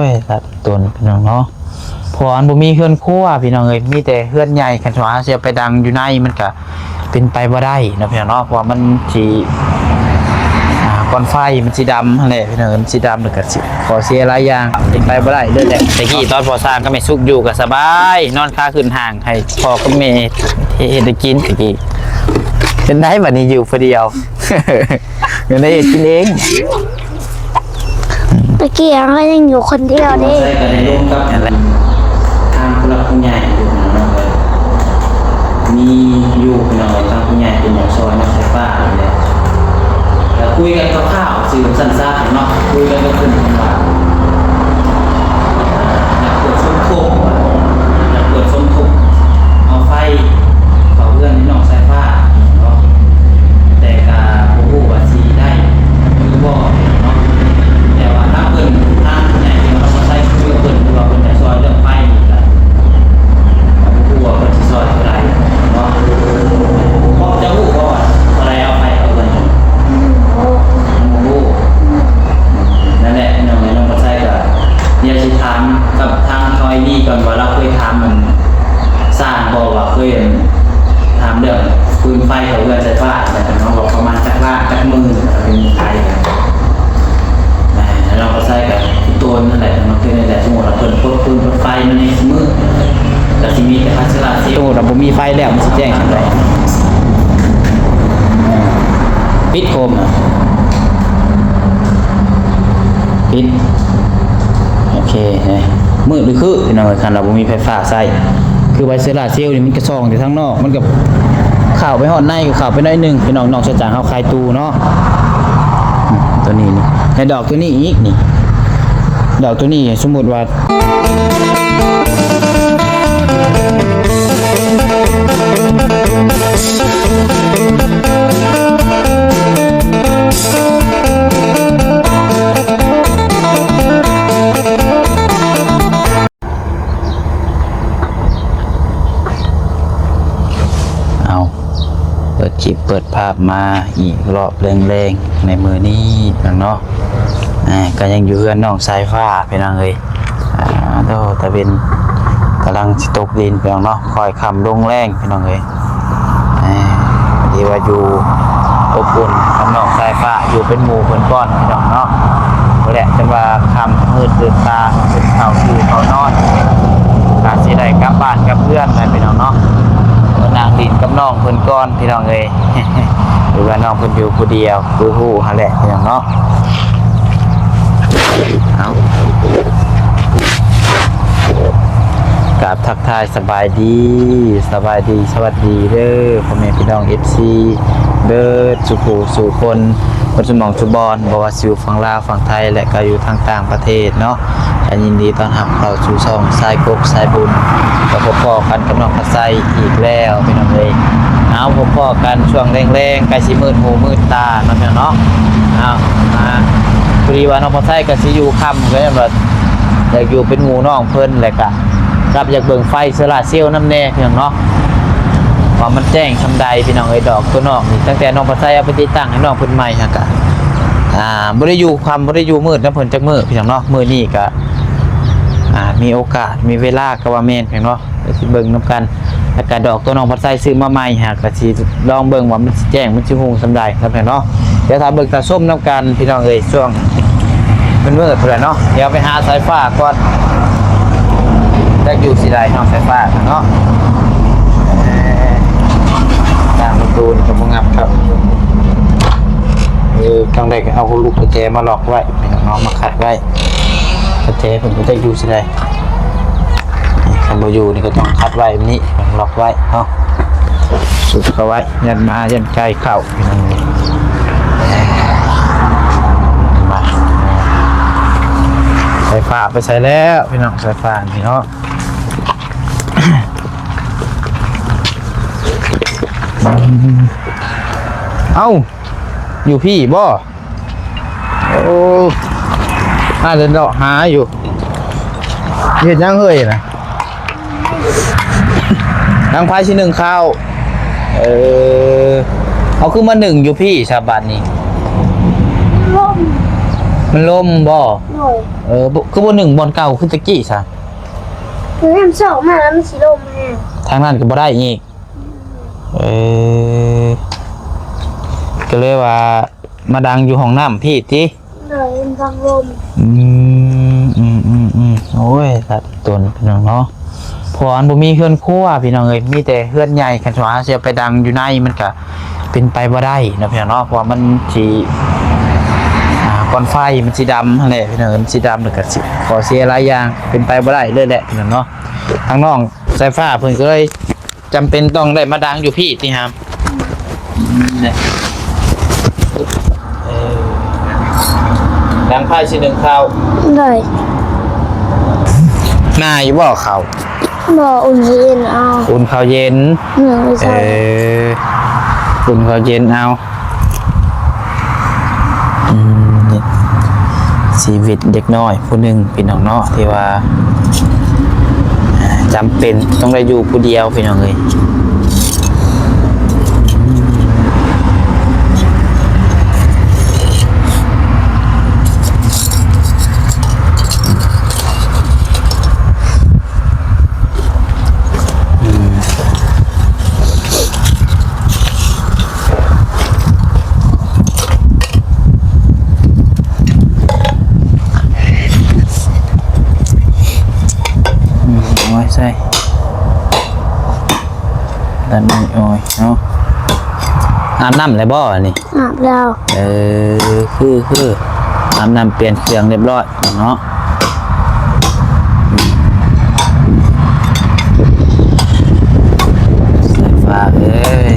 ໂອ້ຍ ຕັດຕົ້ນ ພີ່ນ້ອງເນາະ ເພາະວ່າມັນບໍ່ມີເຮືອນຄົວ ພີ່ນ້ອງເອີຍ ມີແຕ່ເຮືອນໃຫຍ່. ຄັນວ່າເຮົາຊິເອົາໄປດັງຢູ່ໃນ ມັນກະເປັນໄປບໍ່ໄດ້ເນາະ ພີ່ນ້ອງເນາະ ເພາະວ່າມັນຊິ ອ່າ ກ່ອນໄຟມັນຊິດຳຫັ້ນແຫຼະ ພີ່ນ້ອງເອີຍ ມັນຊິດຳ ແລ້ວກະຊິ ຂໍ້ເສຍຫຼາຍຢ່າງ ເປັນໄປບໍ່ໄດ້ເລີຍແຫຼະ. ແຕ່ກີ້ຕອນພໍ່ຊ່າງກັບແມ່ສຸກຢູ່ກະສະບາຍ ນອນຂາຂຶ້ນຫ້າງ ໃຫ້ພໍ່ກັບແມ່ເຮັດໃຫ້ກິນ ແຕ່ກີ້ ເປັນໄດບາດນີ້ຢູ່ຜູ້ດຽວ ກໍໄດ້ເຮັດກິນເອງ. ຕະກີ້ເຮົາກໍຍັງຢູ່ຄົນດຽວເດ້. ກໍໄດ້ລົມກັບທາງຜູ້ຫຼັກຜູ້ໃຫຍ່ຢູ່ເນາະ ມີຢູ່ພີ່ນ້ອງເອີຍ ທາງຜູ້ໃຫຍ່ເພິ່ນຢາກຊ່ອຍເລື່ອງໄຟຟ້ານີ້ແຫຼະ ກໍຄຸຍກັນຄ່າວໆ ຊື່ສັ້ນໆ ເນາະ ຄຸຍກັນກັບເພິ່ນວ່າ ຢາກເປີດສົມທົບ ຢາກເປີດສົມທົບເອົາໄຟເຂົ້າເຮືອນໃຫ້ນ້ອງສາຍຟ້າເນາະ ແຕ່ກໍບໍ່ຮູ້ວ່າຊິໄດ້ຫຼືບໍ່ເນາະ ແຕ່ວ່າທາງເພິ່ນ ທາງຜູ້ໃຫຍ່ທີ່ວ່າເຮົາໃຊ້ຄຸຍກັບເພິ່ນ ຫຼືວ່າເພິ່ນຈະຊ່ອຍເລື່ອງໄຟນີ້ກໍ ບໍ່ຮູ້ວ່າເພິ່ນຊິຊ່ອຍເທົ່າໃດເນາະ ເພາະເຈົ້າຮູ້ບໍ່ວ່າເທົ່າໃດເອົາໄຟເຂົ້າເຮືອນ? ຍັງບໍ່ຮູ້ ນັ້ນແຫຼະ ນ້ອງ ນ້ອງປາໄຊກໍ ດຽວຊິຖາມກັບທາງທອຍນີ້ກ່ອນວ່າລາວເຄີຍຖາມມັນຊ່າງບໍ່ ວ່າເຄີຍ ອັນ ຖາມເລື່ອງຟືນໄຟເຂົ້າເຮືອນໃສ່ບ້ານ ແລ້ວກໍນ້ອງບອກປະມານຈັກລ້ານຈັກໝື່ນ ແລ້ວກໍເປັນໄຟ ແລ້ວນ້ອງປາໄຊກໍຄືໂຕນັ້ນແຫຼະ ນ້ອງຄືນັ້ນແຫຼະ ສົມມຸດວ່າເພິ່ນປົດຟືນປົດໄຟມາໃນຊຸມື້ ກໍຊິມີແຕ່ພັດໂຊລາເຊວ ສົມມຸດວ່າບໍ່ມີໄຟແລ້ວ ມັນຊິແຈ້ງຈັ່ງໃດ? ປິດໂຄມນະ ປິດ ໂອເຄ ມືດຄື ພີ່ນ້ອງເອີຍ ຄັນວ່າບໍ່ມີໄຟຟ້າໃຊ້ ຄືໄຟໂຊລາເຊວນີ້ ມັນກະສ່ອງແຕ່ທາງນອກ ມັນກະເຂົ້າໄປຮອດໃນ ກະເຂົ້າໄປໜ້ອຍໜຶ່ງ ພີ່ນ້ອງ ນອກຈາກເຮົາຂາຍຕູ້ເນາະ ອືມ ຕົວນີ້ນີ້ ແລະດອກຕົວນີ້ອີກນີ້ ດອກຕົວນີ້ ສົມມຸດວ່າ ເອົາ ເປີດຄລິບເປີດພາບມາອີກລອບແລງໆ ໃນມື້ນີ້ເນາະ ອ່າ ກໍຍັງຢູ່ເຮືອນນ້ອງສາຍຟ້າ ພີ່ນ້ອງເອີຍ ອ່າ ໂດ ຕາເວັນກຳລັງຊິຕົກດິນ ພີ່ນ້ອງເນາະ ຄ່ອຍຄ່ຳລົງແລງ ພີ່ນ້ອງເອີຍ ອ່າ ພໍດີວ່າຢູ່ອົບອຸ່ນກັບນ້ອງສາຍຟ້າ ຢູ່ເປັນໝູ່ເພິ່ນກ່ອນ ພີ່ນ້ອງເນາະ ພຸ້ນແຫຼະ ຈົນວ່າຄ່ຳມືດຕື່ນຕາ ເພິ່ນເຂົ້າຢູ່ເຂົ້ານອນ ກະຊິໄດ້ກັບບ້ານກັບເຮືອນແຫຼະ ພີ່ນ້ອງເນາະ ມານັ່ງຫຼິ້ນກັບນ້ອງເພິ່ນກ່ອນ ພີ່ນ້ອງເອີຍ ຫຼືວ່ານ້ອງເພິ່ນຢູ່ຜູ້ດຽວ ຄືຮູ້ຫັ້ນແຫຼະ ພີ່ນ້ອງເນາະ. ເອົາ ກາບທັກທາຍສະບາຍດີ ສະບາຍດີ ສະຫວັດດີເດີ ພໍ່ແມ່ພີ່ນ້ອງເອັຟຊີ ເບິດສູ່ຜູ້ສູ່ຄົນ ເບິດສູ່ໝ່ອງສູ່ບ່ອນ ບໍ່ວ່າຊິຢູ່ຝັ່ງລາວ ຝັ່ງໄທ ແລະ ກໍຢູ່ທາງຕ່າງປະເທດເນາະ ກໍຍິນດີຕ້ອນຮັບເຂົ້າສູ່ຊ່ອງສາຍກົກສາຍບຸນ ກໍພົບພໍ້ກັນກັບນ້ອງພາໄຊອີກແລ້ວ ພີ່ນ້ອງເອີຍ. ເອົາ ພົບພໍ້ກັນຊ່ວງແລງໆ ໃກ້ຊິມືດຫູມືດຕາເນາະ ພີ່ນ້ອງເນາະ. ເອົາ ມາ ພໍດີວ່ານ້ອງພາໄຊກໍຊິຢູ່ຄ່ຳ ກໍຍັງວ່າຢາກຢູ່ເປັນໝູ່ນ້ອງເພິ່ນ ແລ້ວກະ ກັບຢາກເບິ່ງໄຟໂຊລາເຊວນຳແດ່ ພີ່ນ້ອງເນາະ ວ່າມັນແຈ້ງສ່ຳໃດ ພີ່ນ້ອງເອີຍ. ດອກຕົວນອກນີ້ ຕັ້ງແຕ່ນ້ອງພາໄຊເອົາໄປຕິດຕັ້ງໃຫ້ນ້ອງເພິ່ນໃໝ່ຫັ້ນກະ ອ່າ ບໍ່ໄດ້ຢູ່ຄ່ຳ ບໍ່ໄດ້ຢູ່ມືດນຳເພິ່ນຈັກມື້ ພີ່ນ້ອງເນາະ. ມື້ນີ້ກະ ອ່າ ມີໂອກາດ ມີເວລາກໍວ່າແມ່ນ ພີ່ນ້ອງເນາະ. ໄປຊິເບິ່ງນຳກັນ ແລ້ວກະດອກຕົວນ້ອງພັດໄຊຊື້ມາໃໝ່ ຫາກະຊິລອງເບິ່ງວ່າມັນຊິແຈ້ງ ມັນຊິຮຸ່ງສ່ຳໃດເນາະ ພີ່ນ້ອງເນາະ. ດຽວຖ້າເບິ່ງຖ້າຊົມນຳກັນ ພີ່ນ້ອງເອີຍ ຊ່ວງມື້ໆ ພຸ້ນແຫຼະເນາະ. ດຽວໄປຫາສາຍຟ້າກ່ອນ ຈັກຢູ່ຊິໄດ້ເນາະ ສາຍຟ້າເນາະ. ເອີ ທາງປະຕູນີ້ກໍບໍ່ງັບຄັບ ເອີ ຕ້ອງໄດ້ເອົາລູກກະແຈມາລັອກໄວ້ ພີ່ນ້ອງເນາະ ມາຂັດໄວ້. ກະແຈເພິ່ນກໍຈັກຢູ່ຊິໄດ້ ຄັນບໍ່ຢູ່ນີ້ກໍຕ້ອງຂັດໄວ້ແບບນີ້ ລັອກໄວ້ເນາະ ສຸດເຂົ້າໄວ້ ຢ້ານໝາຢ້ານໄກ່ເຂົ້າ ພີ່ນ້ອງເອີຍ. ມາ ສາຍຟ້າໄປໃສແລ້ວ ພີ່ນ້ອງ ສາຍຟ້ານີ້ເນາະ. ເອົ້າ ຢູ່ພີ້ບໍ່? ໂອ້ ອາດຈະເລາະຫາຢູ່. ເຮັດຫຍັງເຮີ້ຍນະ? ທາງໃຜຊິໜຶ້ງເຂົ້າ? ເອີ ເອົາຄືມາໜຶ້ງຢູ່ພີ້ຊະບາດນີ້? ລົມ. ມັນລົມບໍ່? ໂດຍ. ເອີ ບໍ່ ຄືບໍ່ໜຶ້ງບ່ອນເກົ່າຄືແຕ່ກີ້ຊະ? ມັນແຮມຊອກມາແລ້ວມັນຊິລົມແຮງ. ທາງນັ້ນກໍບໍ່ໄດ້ອີກ. ເອີ ກໍເລີຍວ່າມາດັງຢູ່ຫ້ອງນ້ຳພີ້ຕິ? ໂດຍ ມັນພັດລົມ. ອືມ ອືມ ອືມ ອືມ ໂອ້ຍ ຕັດຕົນພີ່ນ້ອງເນາະ. ເພາະວ່າມັນບໍ່ມີເຮືອນຄົວພີ່ນ້ອງເອີຍ ມີແຕ່ເຮືອນໃຫຍ່. ຄັນວ່າເຮົາຊິເອົາໄປດັງຢູ່ໃນ ມັນກະເປັນໄປບໍ່ໄດ້ເນາະພີ່ນ້ອງເນາະ ເພາະວ່າມັນຊິ ອ່າ ກ່ອນໄຟມັນຊິດຳຫັ້ນແຫຼະພີ່ນ້ອງເອີຍ ມັນຊິດຳ ແລ້ວກະຊິ ຂໍ້ເສຍຫຼາຍຢ່າງ ເປັນໄປບໍ່ໄດ້ເລີຍແຫຼະພີ່ນ້ອງເນາະ. ທາງນ້ອງສາຍຟ້າເພິ່ນກໍເລີຍ ຈຳເປັນຕ້ອງໄດ້ມາດັງຢູ່ພີ້ຕິຫາມ? ອືມ ນີ້ ເອີ ດັງໄຟຊິໜຶ້ງເຂົ້າ. ໂດຍ. ໜ້າຢູ່ບໍ່ເຂົ້າ? ບໍ່ ອຸ່ນເຢັນເອົາ. ອຸ່ນເຂົ້າເຢັນ. ໂດຍ. ເອີ ອຸ່ນເຂົ້າເຢັນເອົາ. ອືມ ນີ້ ຊີວິດເດັກນ້ອຍຜູ້ໜຶ່ງພີ່ນ້ອງເນາະ ທີ່ວ່າ ອ່າ ຈຳເປັນຕ້ອງໄດ້ຢູ່ຜູ້ດຽວພີ່ນ້ອງເອີຍ. ອືມ ອືມ ເອົາໄວ້ໃສ່ ດັນນີ້ ໂອ້ຍ ເນາະ. ອາບນ້ຳແລ້ວບໍ່ອັນນີ້? ອາບແລ້ວ. ເອີ ຄື ຄື ອາບນ້ຳປ່ຽນເຄື່ອງຮຽບຮ້ອຍເນາະ. ສາຍຟ້າເອີຍ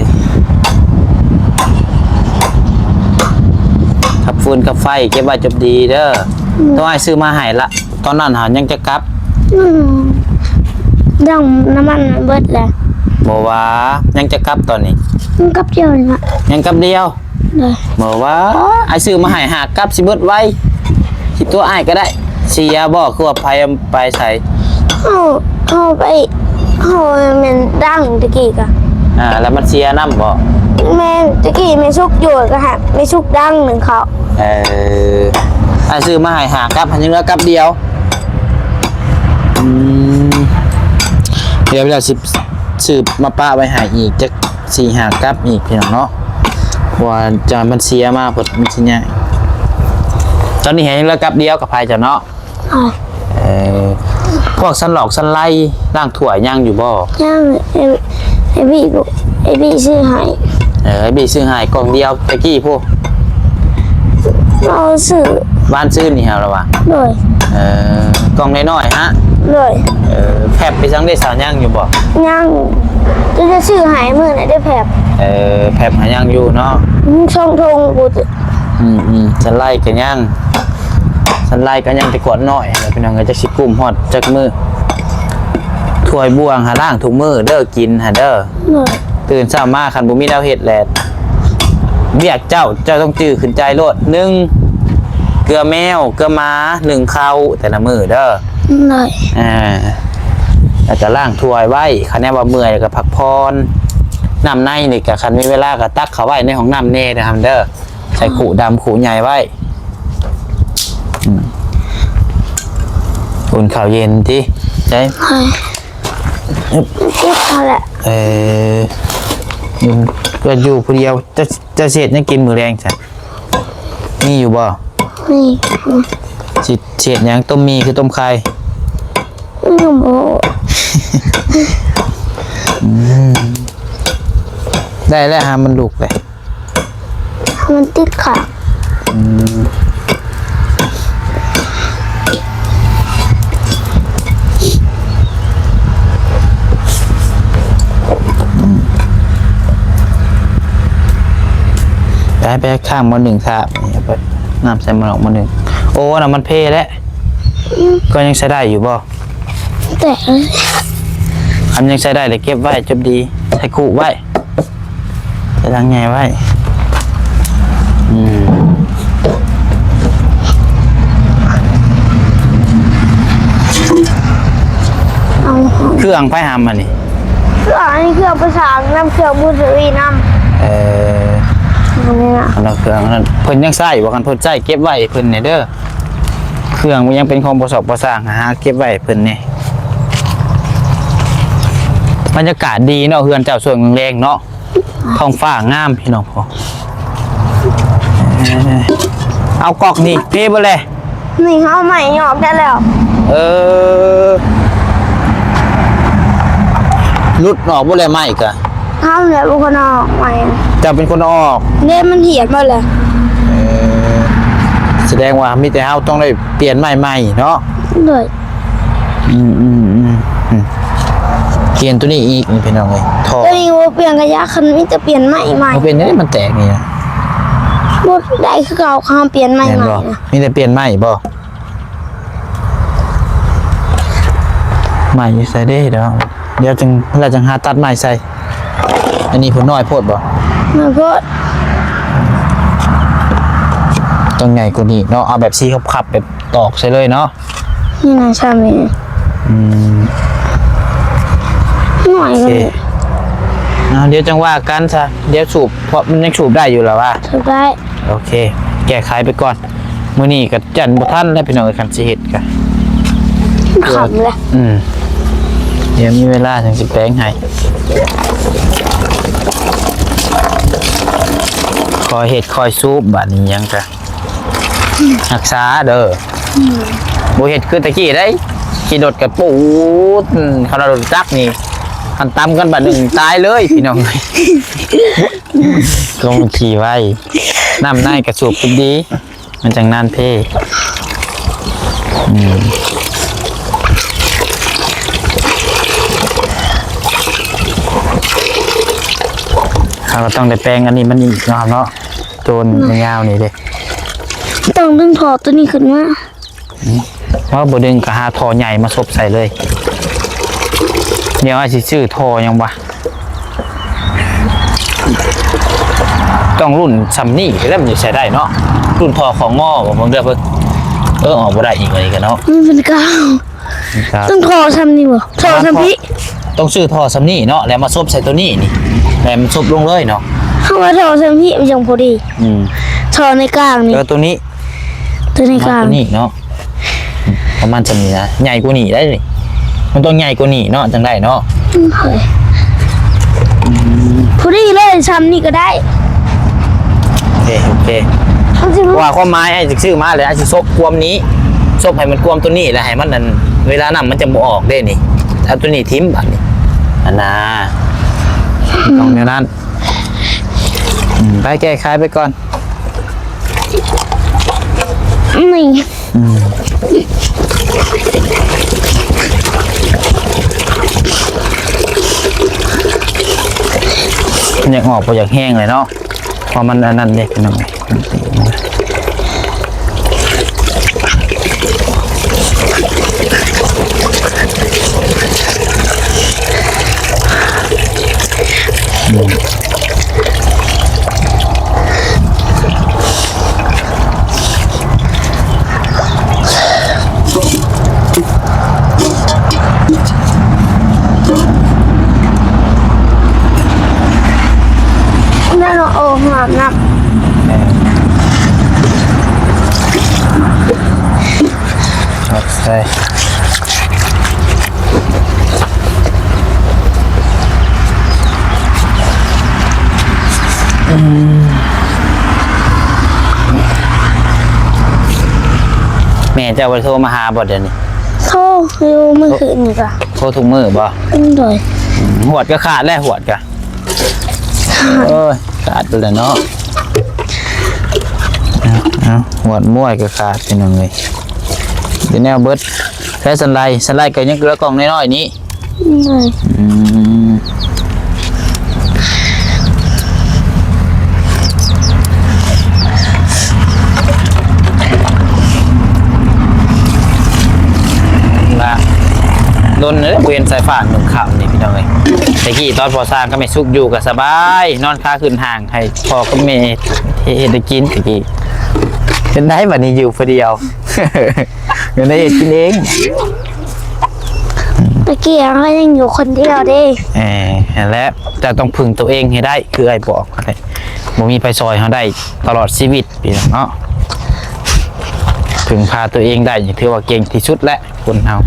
ກັບຟືນກັບໄຟເກັບໄວ້ຈົບດີເດີ. ອືມ ໂຕອ້າຍຊື້ມາໃຫ້ລະ ຕອນນັ້ນຫາຍັງຈະກັບ. ອືມ ຍັງ ນ້ຳມັນເບິດແລ້ວ. ບໍ່ວ່າ ຍັງຈະກັບຕອນນີ້? ຍັງກັບດຽວນີ້ລະ. ຍັງກັບດຽວ? ໂດຍ. ບໍ່ວ່າ ອ້າຍຊື້ມາໃຫ້ຫາກັບຊິເບິດໄວ. ຊິຕົວອ້າຍກໍໄດ້. ເສຍບໍ່? ຄືວ່າໄປ ໄປໃສ? ເຮົາ ເຮົາໄປ ເຮົາແມ່ນດັງຕະກີ້ກະ. ອ່າ ແລ້ວມັນເສຍນຳບໍ່? ແມ່ນ ຕະກີ້ແມ່ສຸກຢູ່ ກໍໃຫ້ແມ່ສຸກດັງໜຶ້ງເຂົ້າ. ເອີ ອ້າຍຊື້ມາໃຫ້ຫ້າກັບ ຍັງເຫຼືອກັບດຽວ. ອືມ ດຽວ ດຽວຊິຊື້ມາປະໄວ້ໃຫ້ອີກຈັກສີ່ຫ້າກັບອີກ ພີ່ນ້ອງເນາະ ເພາະວ່າຈະມັນເສຍມາເພິ່ນ ມັນຊິຍາກ. ຕອນນີ້ໃຫ້ເຫຼືອກັບດຽວກັບໃຜເຈົ້າເນາະ? ເອີ ພວກສັນຫຼອກສັນໄລ ລ້າງຖ້ວຍຍັງຢູ່ບໍ່? ຍັງ. ເອີ ອ້າຍບີ ອ້າຍບີຊື້ໃຫ້. ເອີ ອ້າຍບີຊື້ໃຫ້ກ່ອງດຽວແຕ່ກີ້ພຸ້ນ. ເອົາຊື້ ວານຊື້ນີ້ເຮົາລະວ່າ. ໂດຍ. ເອີ ກ່ອງນ້ອຍໆຫະ? ໂດຍ. ເອີ ແຟັບໄປສັງເດ ສາວຍັງຢູ່ບໍ່? ຍັງ. ຈະ ຈະຊື້ໃຫ້ມື້ນີ້ໄດ້ແຟັບ. ເອີ ແຟັບຫາຍັງຢູ່ເນາະ. ອືມ ສອງຖົງພຸ້ນ. ອືມໆ ສັນໄລກໍຍັງ ສັນໄລກໍຍັງແຕ່ກວດນ້ອຍຫັ້ນແຫຼະ ພີ່ນ້ອງເອີຍ ຈັກຊິກຸ້ມຮອດຈັກມື້. ຖ້ວຍບ່ວງຫາລ້າງທຸກມື້ເດີ ກິນຫາເດີ. ໂດຍ. ຕື່ນເຊົ້າມາຄັນບໍ່ມີແນວເຮັດແຫຼະ ວຽກເຈົ້າ ເຈົ້າຕ້ອງຈື່ຂຶ້ນໃຈໂລດ. ໜຶ່ງ ເກືອແມວ ເກືອໝາ ໜຶ້ງເຂົ້າແຕ່ລະມື້ເດີ. ໂດຍ. ອ່າ ແລ້ວກໍລ້າງຖ້ວຍໄວ້ ຄັນແນວວ່າເມື່ອຍກໍພັກຜ່ອນ. ນ້ຳໃນນີ້ກໍຄັນມີເວລາກໍຕັກເຂົ້າໄວ້ໃນຫ້ອງນ້ຳແດ່ເດີ ໃສ່ຄຸດຳຄຸໃຫຍ່ໄວ້. ອືມ ອຸ່ນເຂົ້າເຢັນຕິ ໃຈ ເອີ ເອີ ຢູ່ ກໍຢູ່ຜູ້ດຽວ ຈະ ຈະຊິເຮັດຫຍັງກິນມື້ແລງຊະ? ມີຢູ່ບໍ່? ມີ. ຊິ ຊິເຮັດຫຍັງ? ຕົ້ມໝີ່ຄືຕົ້ມໄຂ່? ຍັງບໍ່ຮູ້. ອືມ ໄດ້ແລ້ວຫາ ມັນລຸກເລີຍ. ມັນຕິດຂາ. ອືມ ໄປ ໄປຂ້າງໝໍ້ໜຶ້ງ ຖ້າ ເອົາໄປ ນ້ຳໃສ່ໝໍ້ໜຶ້ງ ໝໍ້ໜຶ້ງ. ໂອ້ ອັນນັ້ນມັນເພແລ້ວ. ອືມ ກໍຍັງໃຊ້ໄດ້ຢູ່ບໍ່? ແຕ່ ຄັນຍັງໃຊ້ໄດ້ ແລ້ວເກັບໄວ້ຈົບດີ ໃສ່ຄຸໄວ້ ໃສ່ຖັງໃຫຍ່ໄວ້. ອືມ ເອົາ ເຄື່ອງໃຜຫາມານີ້? ເຄື່ອງ ອັນນີ້ເຄື່ອງປະສານນຳ ເຄື່ອງບຸນທະວີນຳ. ເອີ ອັນນີ້ນະ ອັນນັ້ນເຄື່ອງນັ້ນ ເພິ່ນຍັງໃຊ້ບໍ່? ຄັນເພິ່ນໃຊ້ເກັບໄວ້ເພິ່ນແດ່ເດີ. ເຄື່ອງມັນຍັງເປັນຂອງບໍ່ຊອກບໍ່ຊ່າງ ຫາເກັບໄວ້ໃຫ້ເພິ່ນແດ່. ບັນຍາກາດດີເນາະ ເຮືອນເຈົ້າຊ່ວງແລງໆເນາະ. ທ້ອງຟ້າງາມພີ່ນ້ອງ. ເອີ ເອົາກອກນີ້ເພເບິດແຫຼະ. ນີ້ເຮົາໄມ້ຫຍອກໄດ້ແລ້ວ. ເອີ ຫຼຸດອອກເບິດແລ້ວໄມ້ກະ. ເຮົາແຫຼະເປັນຄົນເອົາອອກໄມ້. ເຈົ້າເປັນຄົນເອົາອອກ. ເດ້ ມັນຫຽດໝົດແລ້ວ. ເອີ ສະແດງວ່າມີແຕ່ເຮົາຕ້ອງໄດ້ປ່ຽນໄມ້ໃໝ່ເນາະ. ໂດຍ. ອືມ ອືມ ອືມ ອືມ ປ່ຽນໂຕນີ້ອີກນີ້ພີ່ນ້ອງເອີຍ ທໍ່. ໂຕນີ້ບໍ່ປ່ຽນກະຢາ ຄັນມີແຕ່ປ່ຽນໄມ້ໃໝ່. ບໍ່ເປັນຫຍັງ ມັນແຕກນີ້ນະ. ບໍ່ໄດ້ຄືເກົ່າ ຄັນເຮົາປ່ຽນໄມ້ໃໝ່ນະ. ມີແຕ່ປ່ຽນໄມ້ບໍ? ໄມ້ຢູ່ໃສເດ້? ດຽວ ດຽວຈຶ່ງ ແລ້ວຈຶ່ງຫາຕັດໄມ້ໃສ່. ອັນນີ້ພຸ້ນນ້ອຍໂພດບໍ? ນ້ອຍໂພດ. ຕ້ອງໃຫຍ່ກວ່ານີ້ເນາະ. ເອົາແບບສີ່ຄັບໆ ແບບຕອກໃສ່ເລີຍເນາະ. ນີ້ນະ ຊ່ຳນີ້. ອືມ ໜ້ອຍກວ່ານີ້. ໂອເຄ ເອົາ ດຽວຈັ່ງວ່າກັນຊະ. ດຽວສູບ ເພາະມັນຍັງສູບໄດ້ຢູ່ລະວ່າ. ສູບໄດ້. ໂອເຄ ແກ້ໄຂໄປກ່ອນ. ມື້ນີ້ກະຈັນບໍ່ທັນແລ້ວພີ່ນ້ອງເອີຍ ຄັນຊິເຮັດກະ ຄ່ຳແລ້ວ. ອືມ ດຽວມີເວລາຈັ່ງຊິແປງໃຫ້. ຄ່ອຍເຮັດຄ່ອຍສູບ ບາດນີ້ຫຍັງກະ ຮັກສາເດີ. ອືມ ບໍ່ເຮັດຄືແຕ່ກີ້ໄດ໋ ຂີ່ລົດກະປູດ ຄັນເອົາລົດຈັກນີ້ ຄັນຕຳກັນບາດໜຶ່ງຕາຍເລີຍພີ່ນ້ອງ. ກໍມັນຂີ່ໄວ ນ້ຳໃນກະສູບກິນດີ ມັນຈັ່ງນານເພ. ອືມ ເຮົາກໍຕ້ອງໄດ້ແປງອັນນີ້ມັນອີກເນາະ ເນາະ. ໂຕນຍາວນີ້ເດ້ ຕ້ອງດຶງທໍ່ໂຕນີ້ຂຶ້ນມາ. ເຮົາບໍ່ດຶງກໍຫາທໍ່ໃຫຍ່ມາສົບໃສ່ເລີຍ. ດຽວອ້າຍຊິຊື້ທໍ່ຫຍັງວະ ຕ້ອງລຸ້ນຊ່ຳນີ້ແລ້ວມັນຊິໃຊ້ໄດ້ເນາະ. ລຸ້ນທໍ່ຂອງງໍບໍ່ ເບິ່ງເດີເພິ່ນ. ເອີ ອອກບໍ່ໄດ້ອີກອັນນີ້ກະເນາະ ມັນເປັນກາວ. ຕ້ອງທໍ່ຊ່ຳນີ້ບໍ່? ທໍ່ຊ່ຳພີ້ ຕ້ອງຊື້ທໍ່ຊ່ຳນີ້ເນາະ ແລ້ວມາສົບໃສ່ໂຕນີ້ນີ້ ແລ້ວມັນສົບລົງເລີຍເນາະ. ເຮົາວ່າທໍ່ຊ່ຳພີ້ມັນຍັງພໍດີ. ອືມ ທໍ່ໃນກາງນີ້ ເອີ ໂຕນີ້ ໂຕໃນກາງ ໂຕນີ້ເນາະ. ປະມານຊ່ຳນີ້ນະ ໃຫຍ່ກວ່ານີ້ໄດ໋ນີ້ ມັນຕ້ອງໃຫຍ່ກວ່ານີ້ເນາະ ຈັ່ງໄດ້ເນາະ. ອືມ ພໍດີເລີຍ ຊ່ຳນີ້ກໍໄດ້. ໂອເຄ ໂອເຄ ເພາະວ່າຄວາມໝາຍອ້າຍຊິຊື້ມາແລ້ວ ອ້າຍຊິສົບກວມນີ້ ສົບໃຫ້ມັນກວມໂຕນີ້ ແລ້ວໃຫ້ມັນ ອັນ ເວລານ້ຳມັນຈະບໍ່ອອກເດ້ນີ້. ເອົາໂຕນີ້ຖິ້ມບາດນີ້ ອັນນາ ອືມ ຕ້ອງແນວນັ້ນ. ອືມ ໄປແກ້ໄຂໄປກ່ອນ. ນີ້ ອືມ ມັນຢາກອອກບໍ່ຢາກແຮງເລີຍເນາະ ເພາະມັນອັນນັ້ນເດ້ພີ່ນ້ອງ. ນັ້ນເນາະ ໂອ້ ຫອມນຳ. ເອີ ໃສ່ ອືມ ແມ່ເຈົ້າບໍ່ໄດ້ໂທມາຫາບໍ່ດຽວນີ້? ໂທຢູ່ມື້ຄືນນີ້ກະ ໂທທຸກມື້ບໍ່? ໂດຍ. ອືມ ຫວດກະຂາດແລ້ວ ຫວດກະ ໂອ້ຍ ຂາດໄປແລ້ວເນາະ. ເອົາ ເອົາ ຫວດມ້ວຍກໍຂາດ ພີ່ນ້ອງເອີຍ ເປັນແນວເບິດ. ແລ້ວສັນໄລ ສັນໄລກໍຍັງເຫຼືອກ່ອງນ້ອຍໆນີ້. ອືມ ອືມ ລະ ດົນເລີຍບໍ່ເຫັນສາຍຟ້າໜຶ່ງຄ່ຳນີ້ ພີ່ນ້ອງເອີຍ. ແຕ່ກີ້ຕອນພໍ່ຊ່າງກັບແມ່ສຸກຢູ່ກໍສະບາຍ ນອນຂາຂຶ້ນຫ້າງ ໃຫ້ພໍ່ກັບແມ່ເຮັດໃຫ້ກິນ. ຕະກີ້ເປັນໄດບັດນີ້ຢູ່ຜູ້ດຽວ ກໍໄດ້ເຮັດກິນເອງ. ຕະກີ້ເຮົາກໍຍັງຢູ່ຄົນດຽວເດ້. ເອີ ຫັ້ນແຫຼະ ເຈົ້າຕ້ອງເພິ່ງຕົວເອງໃຫ້ໄດ້ ຄືອ້າຍບອກຫັ້ນແຫຼະ ບໍ່ມີໃຜຊ່ອຍເຮົາໄດ້ຕະຫຼອດຊີວິດ ພີ່ນ້ອງເນາະ. ເພິ່ ເພິ່ງພາຕົວເອງໄດ້ ຖືວ່າເກັ່ງທີ່ສຸດແຫຼະຄົນເຮົາ.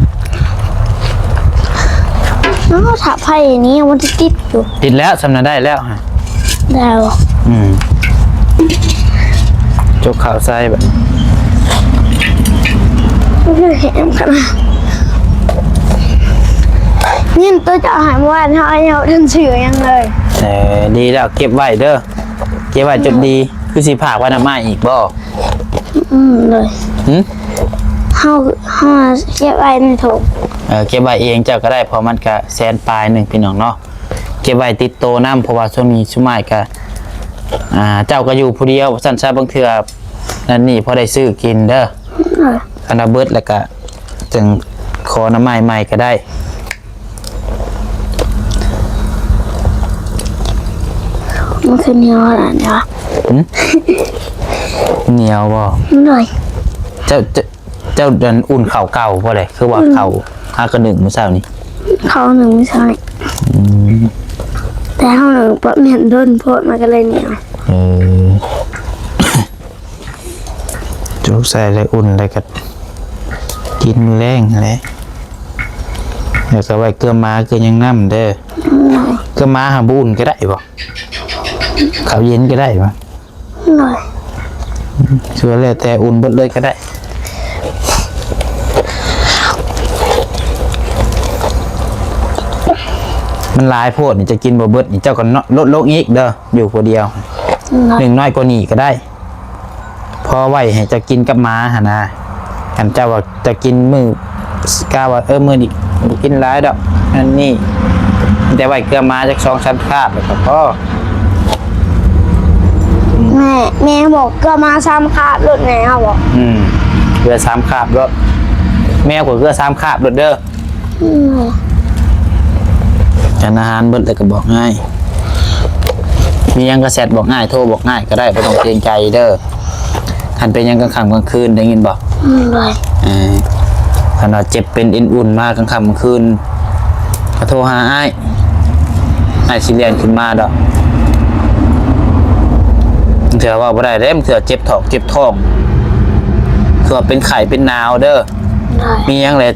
ເອົາ ຖ້າໄຟນີ້ມັນຈະຕິດຢູ່. ຕິດແລ້ວ ສ່ຳນັ້ນໄດ້ແລ້ວ. ແລ້ວ ອືມ ຈົກເຂົ້າໃສ່ບັດນີ້. ໂອ້ຍ ແຮງຂະໜາດ. ເງິນໂຕເຈົ້າໃຫ້ເມື່ອວານ ເຮົາຍັງບໍ່ທັນຊື້ຫຍັງເລີຍ. ເອີ ດີແລ້ວ ເກັບໄວ້ເດີ ເກັບໄວ້ຈົນດີ. ຄືຊິພາກໄວ້ນຳອ້າຍອີກບໍ່? ອືມ ໂດຍ. ຫື? ເຮົາ ເຮົາເກັບໄວ້ໃນຖົງ. ເອີ ເກັບໄວ້ເອງເຈົ້າກໍໄດ້ ເພາະມັນກະແສນປາຍໜຶ່ງ ພີ່ນ້ອງເນາະ. ເກັບໄວ້ຕິດໂຕນຳ ເພາະວ່າຊ່ວງນີ້ຊຸມອ້າຍກະ ອ່າ ເຈົ້າກໍຢູ່ຜູ້ດຽວ ຊັ້ນຊະ ບາງເທື່ອອັນນີ້ພໍໄດ້ຊື້ກິນເດີ. ໂດຍ. ຄັນວ່າເບິດແລ້ວກະຈຶ່ງຂໍນຳອ້າຍໃໝ່ກໍໄດ້. ມັນຄືໜຽວຂະໜາດນີ້ວະ? ຫື? ໜຽວບໍ່? ໂດຍ. ເຈົ້າ ເຈົ້າ ເຈົ້າ ອັນ ອຸ່ນເຂົ້າເກົ່າບໍ່ເລີຍ? ຄືວ່າ ອືມ ເຂົ້າຫາກະໜຶ້ງມື້ເຊົ້ານີ້. ເຂົ້າໜຶ້ງມື້ເຊົ້ານີ້. ອືມ. ແຕ່ເຮົາໜຶ້ງປະແມ່ນດົນໂພດ ມັນກໍເລີຍໜຽວ. ເອີ. ຈຸໃສ່ແລ້ວອຸ່ນ ແລ້ວກໍກິນມື້ແລງຫັ້ນແຫຼະ. ແລ້ວກໍໄວ້ເກືອໝາເກືອຫຍັງນຳເດີ. ອືມ. ເກືອໝາຫາບໍ່ອຸ່ນກໍໄດ້ບໍ່? ເຂົ້າເຢັນກໍໄດ້ບໍ່? ໂດຍ. ຄືວ່າແລ້ວແຕ່ ອຸ່ນເບິດເລີຍກໍໄດ້. ມັນຫຼາຍໂພດນີ້ ຈະກິນບໍ່ເບິດນີ້ ເຈົ້າກໍເນາະ ລົດລົງອີກເດີ ຢູ່ຜູ້ດຽວ. ໂດຍ. ໜຶ້ງນ້ອຍກວ່ານີ້ກໍໄດ້. ພໍໄວ້ໃຫ້ເຈົ້າກິນກັບໝາຫັ້ນນະ. ຄັນເຈົ້າວ່າຈະກິນມື້ ກະວ່າ ເອີ ມື້ນີ້ບໍ່ກິນຫຼາຍດອກ ອັນນີ້ ແຕ່ໄວ້ເກືອໝາຈັກສອງສາມຄາບແລ້ວກໍພໍ. ແມ່ ແມ່ບອກເກືອໝາສາມຄາບໂລດແມ່ເຮົາບອກ. ອືມ ເກືອສາມຄາບໂລດ ແມວກໍເກືອສາມຄາບໂລດເດີ. ອືມ. ຄັນອາຫານເບິດແລ້ວກໍບອກອ້າຍ ມີຫຍັງກໍແຊັດບອກອ້າຍ ໂທບອກອ້າຍກໍໄດ້ ບໍ່ຕ້ອງເກງໃຈເດີ. ຄັນເປັນຫຍັງກາງຄ່ຳກາງຄືນ ໄດ້ຍິນບໍ່? ອືມ ໂດຍ. ເອີ ຄັນວ່າເຈັບເປັນເອັນອຸ່ນມາກາງຄ່ຳກາງຄືນ ກໍໂທຫາອ້າຍ ອ້າຍຊິແລ່ນຂຶ້ນມາດອກ. ບາງເທື່ອເວົ້າບໍ່ໄດ້ເດ້ ບາງເທື່ອເຈັບທ້ອງ ເຈັບທ້ອງ ຄືວ່າເປັນໄຂ້ເປັນໜາວເດີ. ໂດຍ. ມີຫຍັງແຫຼະ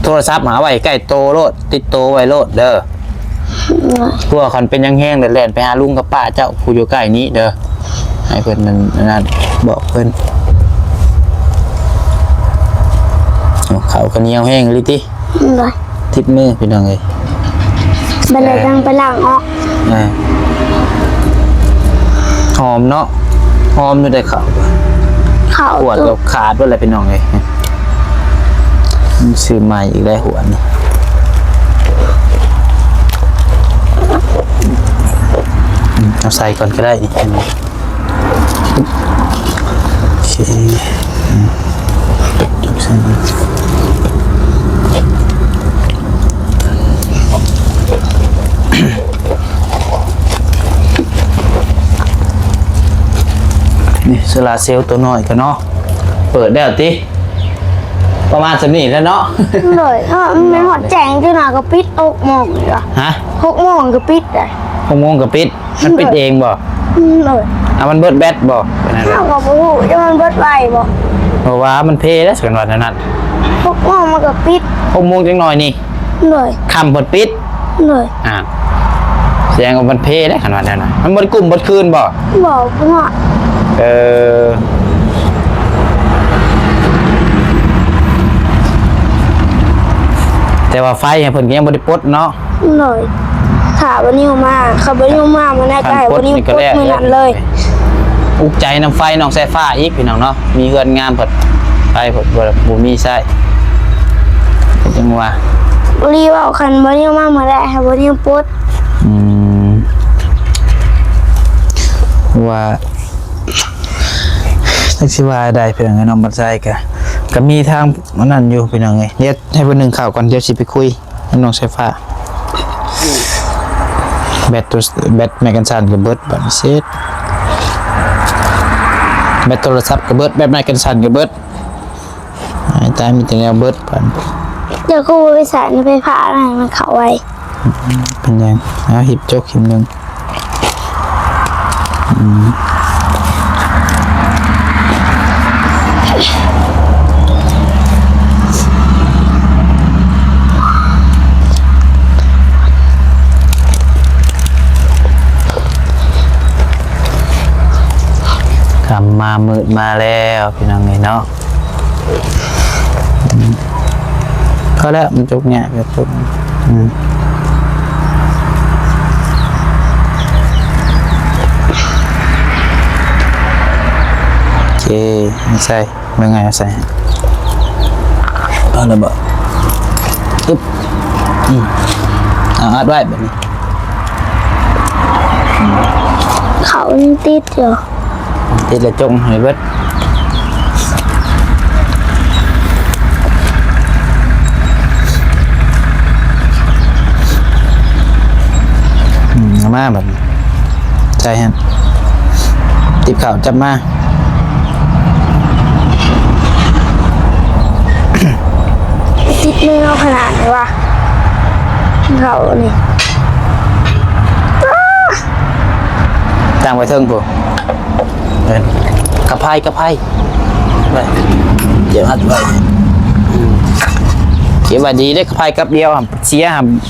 ໂທລະສັບຫາໄວ້ໃກ້ໂຕໂລດ ຕິດໂຕໄວ້ໂລດເດີ. ໂດຍ. ເພາະວ່າຄັນເປັນຫຍັງແຮງແລ້ວແລ່ນໄປຫາລຸງກັບປ້າເຈົ້າຜູ້ຢູ່ໃກ້ນີ້ເດີ ໃຫ້ເພິ່ນນັ້ນ ອັນນັ້ນ ບອກເພິ່ນ. ເອົາ ເຂົ້າກໍໜຽວແຮງອີ່ຫຼີຕິ. ໂດຍ. ຕິດມືພີ່ນ້ອງເອີຍ ບັດແລ້ວຈັ່ງໄປລ້າງອອກ. ເອີ ຫອມເນາະ ຫອມຢູ່ໄດ໋ເຂົ້າ ເຂົ້າ ຂວດກໍຂາດເບິດແລ້ວພີ່ນ້ອງເອີຍ. ຊື້ໃໝ່ອີກແລ້ວ ຫົວນີ້ ເອົາໃສ່ກ່ອນກໍໄດ້ນີ້. ໂອເຄ ນີ້ໂຊລາເຊວຕົວນ້ອຍກໍເນາະ ເປີດແລ້ວຕິ? ປະມານສ່ຳນີ້ແຫຼະເນາະ. ໂດຍ ເອີ ມັນຮອດແຈ້ງຈັ່ງໜ້ອຍກໍປິດ ຫົກໂມງນີ້ຫວາ? ຮະ? ຫົກໂມງກໍປິດໄດ໋. ຫົກໂມງກໍປິດ? ມັນປິດເອງບໍ່? ໂດຍ. ເອົາ ມັນເບິດແບັດບໍ່? ເຮົາກໍບໍ່ຮູ້ ຈະມັນເບິດໄວບໍ່? ເພາະວ່າມັນເພແລ້ວ ຄັນວ່າແນວນັ້ນ ຫົກໂມງມັນກໍປິດ. ຫົກໂມງຈັກໜ້ອຍນີ້? ໂດຍ. ຄ່ຳເພິ່ນປິດ? ໂດຍ. ອ່າ ສະແດງວ່າມັນເພເດ້ ຄັນວ່າແນວນັ້ນ ມັນບໍ່ໄດ້ກຸ້ມເບິດຄືນບໍ່? ບໍ່ ບໍ່ຮອດ. ເອີ ແຕ່ວ່າໄຟເພິ່ນກໍຍັງບໍ່ໄດ້ປົດເນາະ? ໂດຍ. ຖ້າບໍ່ນິວມາ ຄັນບໍ່ນິວມາມື້ໃດກໍໃຫ້ບໍ່ນິວປົດມື້ນັ້ນເລີຍ. ອຸກໃຈນຳໄຟນ້ອງສາຍຟ້າອີກ ພີ່ນ້ອງເນາະ. ມີເຮືອນງາມເພິ່ນ ໄຟເພິ່ນບໍ່ ບໍ່ມີໃຊ້ ຈັ່ງວ່າ ບໍ່ລີເວົ້າ ຄັນບໍ່ນິວມາມື້ໃດໃຫ້ບໍ່ນິວປົດ. ອືມ ວ່າ ຈັກຊິວ່າໃດ ພີ່ນ້ອງເອີຍ ນ້ອງບັນໄຊກະ ກະມີທາງອັນນັ້ນຢູ່ ພີ່ນ້ອງເອີຍ. ດຽວໃຫ້ເພິ່ນໜຶ້ງເຂົ້າກ່ອນ ດຽວຊິໄປຄຸຍ ນ້ອງສາຍຟ້າ. ແບັດໂທ ແບັດໄມ້ກັນສັ່ນກໍເບິດ ບາດນີ້ເສັດ. ແບັດໂທລະສັບກໍເບິດ ແບັດໄມ້ກັນສັ່ນກໍເບິດ. ອ້າຍຕາຍ ມີແຕ່ແນວເບິດ ບາດນີ້. ເຈົ້າຄືບໍ່ໄປໃສ່ໄຟຟ້າໃຫ້ມັນເຂົ້າໄວ? ເປັນຫຍັງ? ເອົາ ຮີບຈົກຮີບໜຶ່ງ. ອືມ. ມາມືດມາແລ້ວພີ່ນ້ອງເອີຍເນາະ. ອືມ ພໍແລ້ວ ມັນຈຸກຍາກ ຈຸກ ອືມ ໂອເຄ ໃສ່ ເບິ່ງໃຫ້ໃສ່ ພໍແລ້ວບໍ່? ອຶບ ອືມ ເອົາອັດໄວ້ແບບນີ້ ເຂົ້າຍັງຕິດຢູ່ ຕິດແລ້ວຈົ່ງໃຫ້ເບິດ ອືມ ເອົາມາບັດນີ້ ໃສ່ຫັ້ນ ຕິບເຂົ້າ ຈັບມາ ຕິດມືເຮົາຂະໜາດນີ້ວະ ເຂົ້ານີ້ ຕັ້ງໄວ້ເທິງພຸ້ນ ເອີ ກະໄພ ກະໄພ ໄວ້ ເກັບຮັດໄວ້ ເກັບໄວ້ດີເດ້ ກະໄພກັບດຽວ ເສຍ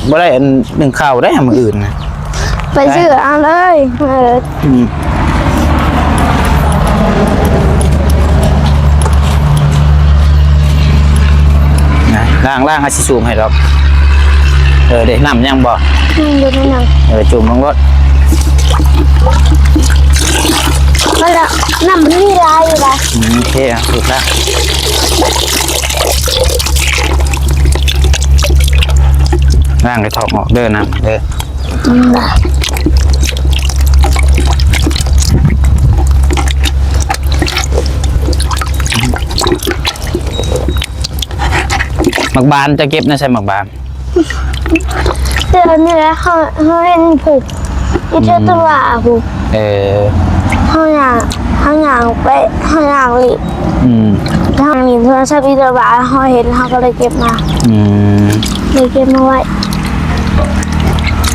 ບໍ່ໄດ້ອັນໜຶ່ງເຂົ້າໄດ້ມື້ອື່ນນະ ໄປຊື້ເອົາເລີຍ ເອີ ອືມ ນະ ລ້າງ ລ້າງ ເຮົາຊິສູບໃຫ້ດອກ ເອີ ເດ້ ນ້ຳຍັງບໍ່? ຍັງຢູ່ໃນນັ້ນ ເອີ ຈຸ່ມລົງໂລດ ມັນລະ ນ້ຳມັນມີຫຼາຍຢູ່ລະ ອືມ ໂອເຄ ເອົາ ຖືກລະ ລ້າງໃຫ້ຖອກອອກເດີ ນ້ຳເດີ. ໝາກບານ ເຈົ້າເກັບນະໃສໝາກບານ? ແຕ່ອັນນີ້ແຫຼະ ເຮົາ ເຮົາເຫັນຜູ້ ຢູ່ແຖວ ອືມ ຕະຫຼາດຜູ້ ເອີ ເຮົາຍ່າງ ເຮົາຍ່າງໄປ ເຮົາຍ່າງຫຼິ້ນ ອືມ ຍ່າງຫຼິ້ນໂທລະສັບຢູ່ຕະຫຼາດ ເຮົາເຫັນ ເຮົາກໍເລີຍເກັບມາ ອືມ ເລີຍເກັບມາໄວ້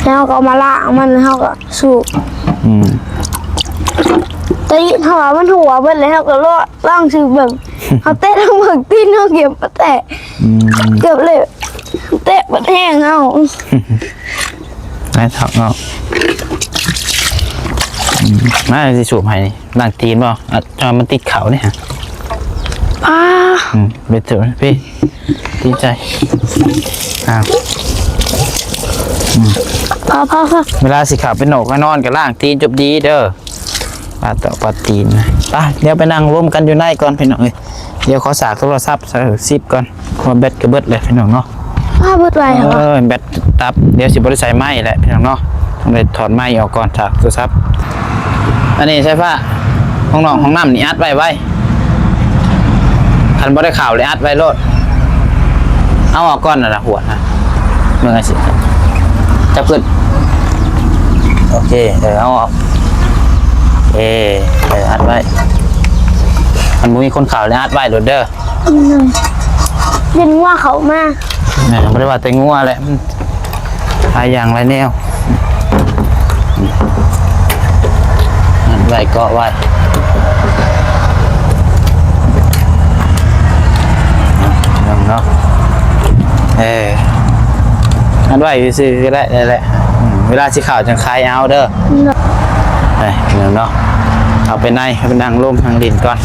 ແລ້ວເຮົາກໍເອົາມາລ້າງມັນ ເຮົາກໍ ສູບ ອືມ ແຕ່ເຮົາວ່າມັນຮົ່ວເບິດແລ້ວ ເຮົາກໍລອງ ລອງສູບເບິ່ງ ເຮົາແຕະລອງເບິ່ງ ຕີນເຮົາເກັບມາແຕະ ອືມ ເກັບເລີຍ ແຕະເບິດແຮງເຮົາ ໄດ້ເຖາະເນາະ ອືມ ມາຊິສູບໃຫ້ນີ້ ລ້າງຕີນບໍ່? ອາ ຈະມັນຕິດເຂົ້ານີ້ຫະ ອາ ອືມ ໄປເຖາະ ພີ້ ດີໃຈ ອ້າວ ອືມ ພໍໆ ເວລາຊິເຂົ້າໄປນອກໄປນອນກໍລ້າງຕີນຈົບດີເດີ ປາດຕອກປາດຕີນນະ ໄປ ດຽວໄປນັ່ງລົມກັນຢູ່ໃນກ່ອນພີ່ນ້ອງເອີຍ ດຽວຂໍສາກໂທລະສັບໃສ່ສິບກ່ອນ ເພາະວ່າແບັດກໍເບິດແລ້ວພີ່ນ້ອງເນາະ ອ້າ ເບິດໄວແທ້ວະ ເອີ ແບັດດັບ ດຽວຊິບໍ່ໄດ້ໃສ່ໄມ້ແຫຼະພີ່ນ້ອງເນາະ ຕ້ອງໄດ້ຖອດໄມ້ອອກກ່ອນ ສາກໂທລະສັບ ອັນນີ້ສາຍຟ້າ ຫ້ອງນ້ອງຫ້ອງນ້ຳນີ້ອັດໄວ້ໄວ ຄັນບໍ່ໄດ້ເຂົ້າເລີຍ ອັດໄວ້ໂລດ ເອົາອອກກ່ອນ ນັ້ນນະ ຫົວນະ ເບິ່ງຈັ່ງຊີ້ ຈັບຂຶ້ນ ໂອເຄ ເອີ ເອົາອອກ ເອີ ເອີ ອັດໄວ້ ຄັນບໍ່ມີຄົນເຂົ້າເລີຍ ອັດໄວ້ໂລດເດີ ອືມ ເປັນງົວເຂົ້າມາ ແມ່ນ ບໍ່ໄດ້ວ່າແຕ່ງົວແຫຼະ ມັນ ຫຼາຍຢ່າງຫຼາຍແນວ ມັດໄວ້ເກາະໄວ້ ເນາະ ເອີ ມັດໄວ້ຊື່ໆ ກໍໄດ້ແຫຼະ ອືມ ເວລາຊິເຂົ້າຈັ່ງຄາຍເອົາເດີ ເນາະ ເອີ ເນາະ ເຂົ້າໄປໃນ ເຂົ້າໄປນັ່ງລົມນັ່ງຫຼິ້ນກ່ອນ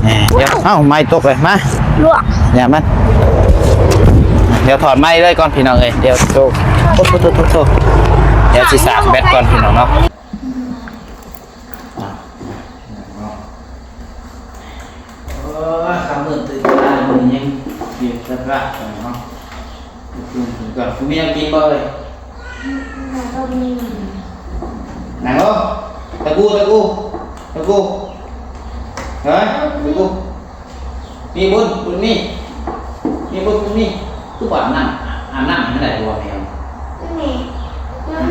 ເອີ ດຽວ ເອົ້າ ໄມ້ຕົກເລີຍ ມາ ລວກ ຢ່າມັນ ດຽວຖອດໄມ້ເລີຍກ່ອນພີ່ນ້ອງເອີຍ ດຽວໂຕ ໂອ້ ໂຕ ໂຕ ໂຕ ດຽວຊິສາກແບັດກ່ອນພີ່ນ້ອງເນາະ ໂອ້ຍ ຄ່ຳມືດຕື່ນມາມື້ນີ້ຍັງເຢັນຊະພະເນາະ ກິນກ່ອນ ບໍ່ມີແນວກິນບໍ່ເອີຍ? ນັ່ງລົງ ຕະກູ ຕະກູ ຕະກູ ເຮີ້ຍ ຕະກູ ມີບຸນ ບຸນມີ ມີບຸນ ບຸນມີ ຄືບໍ່ອາບນ້ຳ ອາບນ້ຳໃຫ້ມັນໄດ້ບໍ່ແມວ? ແມ່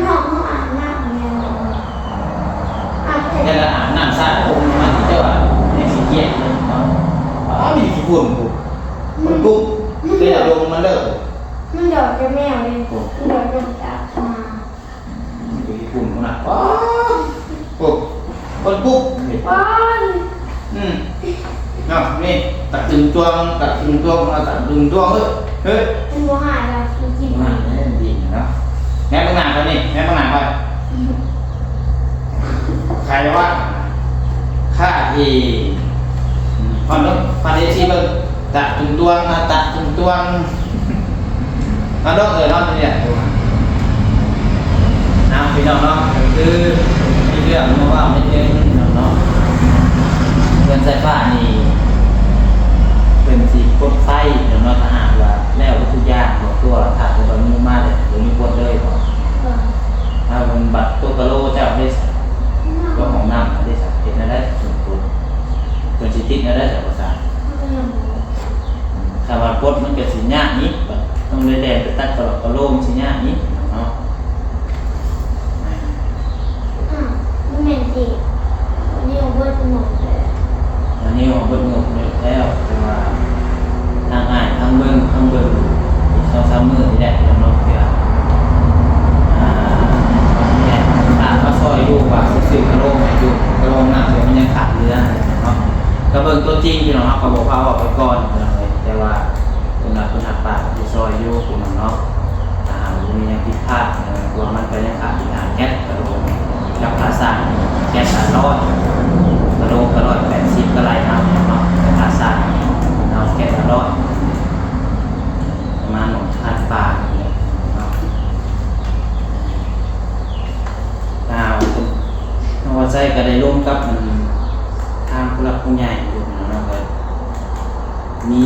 ນ້ອງເຮົາອາບນ້ຳແມວ ອາບແຕ່ ແຕ່ລະອາບນ້ຳສະຜົມໃຫ້ມັນ ແຕ່ວ່າຍັງຂີ້ກຽດເນາະ ອ້າວ ມີຂີ້ຝຸ່ນພຸ້ນ ມັນກຸ້ມ ເດີດມມັນເດີ ມັນດອກແຕ່ແມວເດ້ ມັນດອກແຕ່ອາບນ້ຳ ມັນຢູ່ຍີ່ປຸ່ນພຸ້ນນະ ປາດ ໂອ້ ເພິ່ນປຸກນີ້ ປາດ ອືມ ເນາະ ນີ້ ຕະຕຶງຕົວງ ຕະຕຶງຕົວງ ເອົາຕະຕຶງຕົວງ ເອີ ເອີ ມັນບໍ່ຫາຍດອກ ມັນກິນ ບໍ່ຫາຍເດ້ ມັນດິນເນາະ ແນມເບິ່ງໜ້າຂ້ອຍນີ້ ແນມເບິ່ງໜ້າຂ້ອຍ ອືມ ໄຂ່ວະ ໄ ຖ້າທີ່ ອືມ ຟັງເດີ ຟັງເອັຟຊີເບິ່ງ ຕະຕຸງຕວງ ອາ ຕະຕຸງຕວງ ເອົາເດີ ເອີ ເນາະ ນີ້ແຫຼະ ເອົາ ພີ່ນ້ອງເນາະ ກໍຄືມີເລື່ອງມາເວົ້ານິດໜຶ່ງເນາະ ເຮືອນສາຍຟ້ານີ້ ເພິ່ນຊິປົດໄຟເນາະ ຖ້າຫາກວ່າແລ້ວທຸກຢ່າງບໍ່ຕົວະ ຖ້າເພິ່ນເອົາມາແລ້ວ ເພິ່ນມີປົດເລີຍບໍ່? ເອີ ຖ້າເພິ່ນບັດຕົວກະໂລເຈົ້າເດ້ ຕົວຫ້ອງນ້ຳເດ້ ເຮັດແນວໃດເພິ່ນປົດ? ເພິ່ນຊິຕິດແນວໃດຊະ ພາສາ? ອືມ ຖ້າວ່າປົດມັນກໍຊິຍາກອີກ ຕ້ອງໄດ້ແລ່ນໄປຕັດຕະຫຼອກຕະໂລ ມັນຊິຍາກອີກເນາະ. ອືມ ບໍ່ແມ່ນຕິ ອັນນີ້ເອົາເບິດໝົດແລ້ວ ອັນນີ້ເອົາເບິດໝົດແລ້ວ ແຕ່ວ່າທາງອ້າຍທາງເບິ່ງ ທາງເບິ່ງອີກສອງສາມມື້ນີ້ແຫຼະ ພີ່ນ້ອງເນາະ ເພື່ອ ອ່າ ແມ່ນ ຝາກມາຊ່ອຍຢູ່ ວ່າຊິຊື້ກະໂລໃຫ້ຢູ່ ກະໂລນ້ຳ ດຽວມັນຍັງຂາດເຫຼືອເນາະ. ກໍເບິ່ງຕົວຈິງ ພີ່ນ້ອງ ເຮົາກໍບໍ່ພາອອກໄປກ່ອນ ພີ່ນ້ອງເອີຍ ແຕ່ວ່າ ເພິ່ນວ່າເພິ່ນຮັບປາກວ່າຊິຊ່ອຍຢູ່ ພີ່ນ້ອງເນາະ. ຖ້າຫາກບໍ່ມີຫຍັງຜິດພາດ ເອີ ເພາະວ່າມັນກໍຍັງຂາດອີກຫ້າແກັດ ກະໂລກັບຄ່າສ້າງ ແກັດລະຮ້ອຍ ກະໂລກໍຮ້ອຍແປດສິບ ກໍໄລ່ເອົາເນາະ ແຕ່ຄ່າສ້າງເອົາແກັດລະຮ້ອຍ ປະມານໜຶ່ງພັນປາຍນີ້ແຫຼະເນາະ. ລາວ ນ້ອງວ່າໄຊກໍໄດ້ລົມກັບ ອັນ ທາງຜູ້ຫຼັກຜູ້ໃຫຍ່ຢູ່ເນາະ ກໍມີ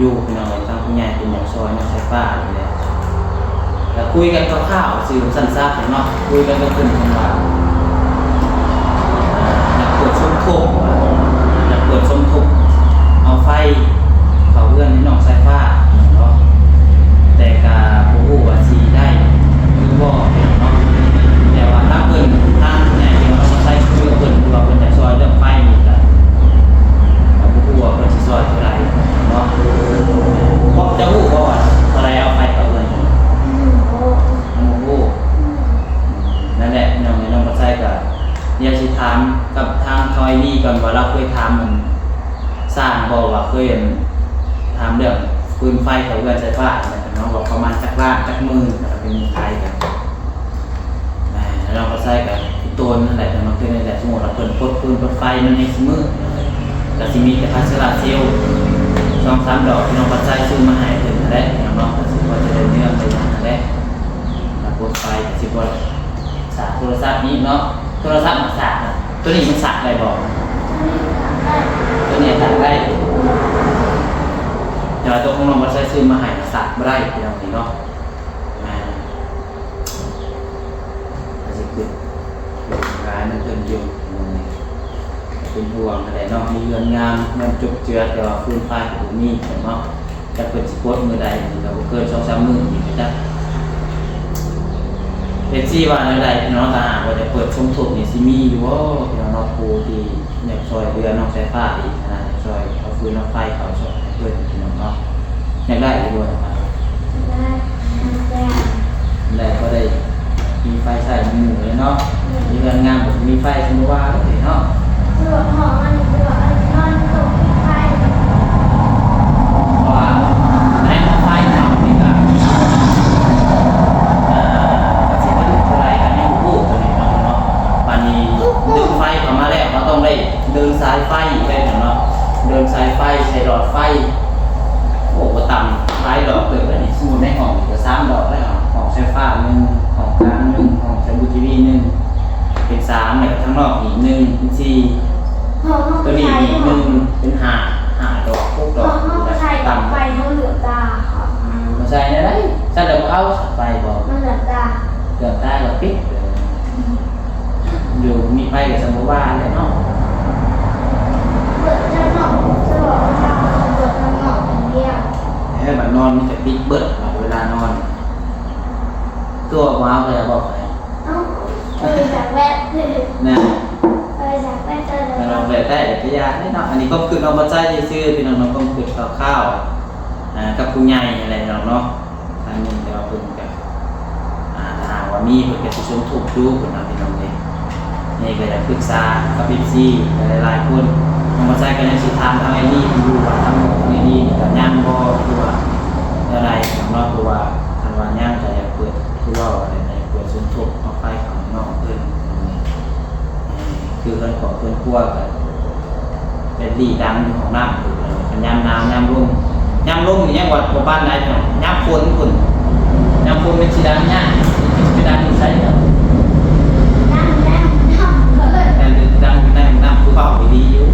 ຢູ່ ພີ່ນ້ອງເອີຍ ທາງຜູ້ໃຫຍ່ເພິ່ນຢາກຊ່ອຍນ້ອງສາຍຟ້ານີ້ແຫຼະ ກໍຄຸຍກັນຄ່າວໆ ຊື່ສັ້ນຊັດເນາະ ຄຸຍກັນກັບເພິ່ນ ເພິ່ນວ່າ ຢາກເປີດສົມທົບ ວ່າຢາກເປີດສົມທົບເອົາໄຟເຂົ້າເຮືອນໃຫ້ນ້ອງສາຍຟ້າເນາະ ແຕ່ກໍບໍ່ຮູ້ວ່າຊິໄດ້ຫຼືບໍ່ເນາະ. ແຕ່ວ່າທາງເພິ່ນ ທາງຜູ້ໃຫຍ່ທີ່ວ່າເຮົາມາໃຊ້ຄືເພິ່ນ ຄືວ່າເພິ່ນຈະຊ່ອຍເລື່ອງໄຟນີ້ກໍ ກໍບໍ່ຮູ້ວ່າເພິ່ນຊິຊ່ອຍເທົ່າໃດເນາະ. ເພາະຈະຮູ້ບໍ່ວ່າເທົ່າໃດເອົາໄຟເຂົ້າເຮືອນ? ອືມ ຍັງບໍ່ຮູ້. ອືມ ນັ້ນແຫຼະ ນ້ອງ ນ້ອງປາໄຊກໍ ດຽວຊິຖາມກັບທາງທອຍນີ້ກ່ອນວ່າລາວເຄີຍຖາມ ອັນ ຊ່າງບໍ່ ວ່າເຄີຍ ອັນ ຖາມເລື່ອງຟືນໄຟເຂົ້າເຮືອນສາຍຟ້າ ແລ້ວກໍນ້ອງວ່າປະມານຈັກລ້ານຈັກໝື່ນ ແລ້ວກໍເປັນເງິນໄທກັນ. ແມ່ນ ນ້ອງປາໄຊກໍຄືໂຕນນັ້ນແຫຼະ ນ້ອງເທື່ອນີ້ແຫຼະ ສົມມຸດວ່າເພິ່ນປົດຟືນປົດໄຟມັນໃຫ້ຊຸມື້ ກໍຊິມີແຕ່ພາກໂຊລາເຊວສອງສາມດອກທີ່ນ້ອງປາໄຊຊື້ມາໃຫ້ເພິ່ນນັ້ນແຫຼະ ນ້ອງກໍຊິພໍຈະໄດ້ເລື່ອງໄດ້ຫຍັງນັ້ນແຫຼະ ແລ້ວປົດໄຟກໍຊິບໍ່ ສາກໂທລະສັບນີ້ເນາະ ໂທລະສັບມັນສາກນະ ໂຕນີ້ມັນສາກໄດ້ບໍ່? ໂຕນີ້ສາກໄດ້ ແຕ່ວ່າໂຕຂອງນ້ອງບໍ່ໃຊ້ຊື້ມາໃຫ້ນະ ສາກບໍ່ໄດ້ ພີ່ນ້ອງເອີຍເນາະ. ອ່າ ກໍຊິຂຶ້ນຫຼາຍນຳເພິ່ນຢູ່ ເປັນຫ່ວງຫັ້ນແຫຼະເນາະ ມີເຮືອນງາມ ເຮືອນຈົບເຈືອ ແຕ່ວ່າຟືນໄຟກໍບໍ່ມີເນາະ. ຈັກເພິ່ນຊິປົດມື້ໃດ ນີ້ກໍບໍ່ເກີນສອງສາມມື້ນີ້ກໍຈັກ. ເອັຟຊີວ່າແນວໃດພີ່ນ້ອງ ຖ້າຫາກວ່າຈະເປີດສົມທົບນີ້ ຊິມີຢູ່ບໍ່ພີ່ນ້ອງເນາະ ຜູ້ທີ່ຢາກຊ່ອຍເຫຼືອນ້ອງສາຍຟ້າອີກຫັ້ນນະ ຢາກຊ່ອຍເອົາຟືນເອົາໄຟເຂົ້າຊ່ອຍໃຫ້ເພິ່ນພີ່ນ້ອງເນາະ ຢາກໄດ້ຢູ່ບໍ່? ຢາກໄດ້ ຢາກໄດ້ ໄດ້ ພໍໄດ້ມີໄຟໃຊ້ນຳໝູ່ແຫຼະເນາະ ມີເຮືອນງາມ ມີໄຟ ສົມມຸດວ່າເນາະ ຄືວ່າຫ້ອງອັນນີ້ ຄືວ່າອັນນອນຕົກໄຟ ເພາະວ່າໃນຫ້ອງໄຟເຮົານີ້ກໍ ເອີ ກໍຊິເປັນເທົ່າໃດກໍຍັງບໍ່ຮູ້ຕົວນີ້ເນາະ ບາດນີ້ດຶງໄຟເຂົ້າມາແລ້ວ ເຮົາຕ້ອງໄດ້ເດີນສາຍໄຟອີກເດ້ເນາະ ເດີນສາຍໄຟໃສ່ຫຼອດໄຟ ໂອ້ ບໍ່ຕ່ຳຫຼາຍດອກເຕີບແລ້ວນີ້ ສົມມຸດໃນຫ້ອງນີ້ກໍສາມດອກແລ້ວ ຫ້ອງໂຊຟາໜຶ່ງ ຫ້ອງກາງໜຶ່ງ ຫ້ອງໃສ່ບູທີວີໜຶ່ງ ເປັນສາມ ແລ້ວກໍທາງນອກອີກໜຶ່ງ ເປັນສີ່ ໂຕນີ້ອີກໜຶ່ງ ເປັນຫ້າ ຫ້າດອກ ຫົກດອກ ຕໍ່າ ໄຟເຮົາເຫຼືອບຕາ ມາໃສ່ແນວໃດ? ຊັ້ນແລ້ວບໍ່ເອົາໄຟບໍ່? ມັນເຫຼືອບຕາ ເຫຼືອບຕາກໍປິດ ອືມ ຢູ່ມີໄຟກໍສຳບໍ່ວ່າແຫຼະເນາະ ເປີດທາງນອກ ສະດວກ ເປີດທາງນອກຢ່າງດຽວ ເອີ ບັດນອນມີແຕ່ປິດເບິດ ເວລານອນ ຕົວະບໍ່ເອົາ ກໍຢ່າບອກໃຜ ເອົ້າ ເອີ ຢາກແວະ ນະ ເອີ ຢາກແວະ ກໍລອງແວະໄດ້ ກໍຢ່າເນາະ ອັນນີ້ຄວາມຄິດນ້ອງບໍ່ໃຈຊື່ໆ ພີ່ນ້ອງເນາະ ຄວາມຄິດຄ່າວໆ ອ່າ ກັບຜູ້ໃຫຍ່ຫັ້ນແຫຼະເນາະ ທາງນີ້ ແຕ່ວ່າເພິ່ນກໍ ອ່າ ຖ້າຫາກວ່າມີເພິ່ນກໍຊິສົມທົບຢູ່ພຸ້ນນະ ພີ່ນ້ອງເອີຍ ນີ້ກໍຢາກປຶກສາກັບເອັຟຊີຫຼາຍໆຄົນ ນ້ອງບໍ່ໃຈກໍຍັງຊິຖາມທາງໄອ້ດີຢູ່ວ່າທາງນ້ອງໄອ້ດີນີ້ກໍຍັງບໍ່ ຫຼືວ່າແນວໃດເນາະ ເພາະວ່າຄັນວ່າຍັງກໍຢາກເປີດ ຄືເວົ້າຫັ້ນແຫຼະ ຢາກເປີດສົມທົບເອົາໄຟເຂົ້າໃຫ້ນ້ອງເພິ່ນ ຄືເຮືອນຄອບເຮືອນຄົວກໍ ດີດັງຢູ່ຫ້ອງນ້ຳ. ຍາມໜາວຍາມລົມ ຍາມລົມນີ້ຍັງວ່າບໍ່ປານໃດເນາະ ຍາມຝົນພຸ້ນ ຍາມຝົນມັນຊິດັງຍາກ ຊິໄປດັງຢູ່ໃສເນາະ ດັງ ດັງຢູ່ໃນຫ້ອງນ້ຳ ຄືເວົ້າດີຢູ່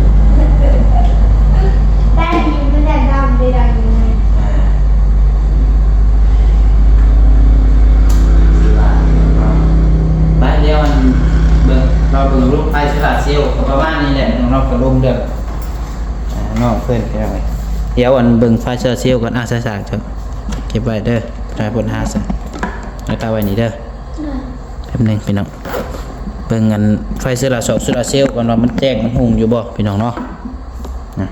ແຕ່ດີມັນໄດ້ດັງ ໄດ້ດັງຢູ່ໃນ ອ່າ ຄືວ່າ ໄປ ດຽວອັນເບິ່ງ ລອເບິ່ງລູກໄຟໂຊລາເຊວ ກໍປະມານນີ້ແຫຼະ ນ້ອງໆ ກໍລົງເດີ ອ່າ ນ້ອງເພິ່ນ ພີ່ນ້ອງເອີຍ ດຽວອັນເບິ່ງໄຟໂຊລາເຊວກ່ອນ ອ່າ ສາຍສາກເກັບໄວ້ເດີ ຖ້າເພິ່ນຫາສາຍ ແລ້ວກໍໄວ້ນີ້ເດີ ແປັບໜຶ່ງພີ່ນ້ອງ ເບິ່ງອັນໄຟໂຊລາ ໂຊລາເຊວກ່ອນວ່າມັນແຈ້ງມັນຮຸ່ງຢູ່ບໍ່ ພີ່ນ້ອງເນາະ ນະ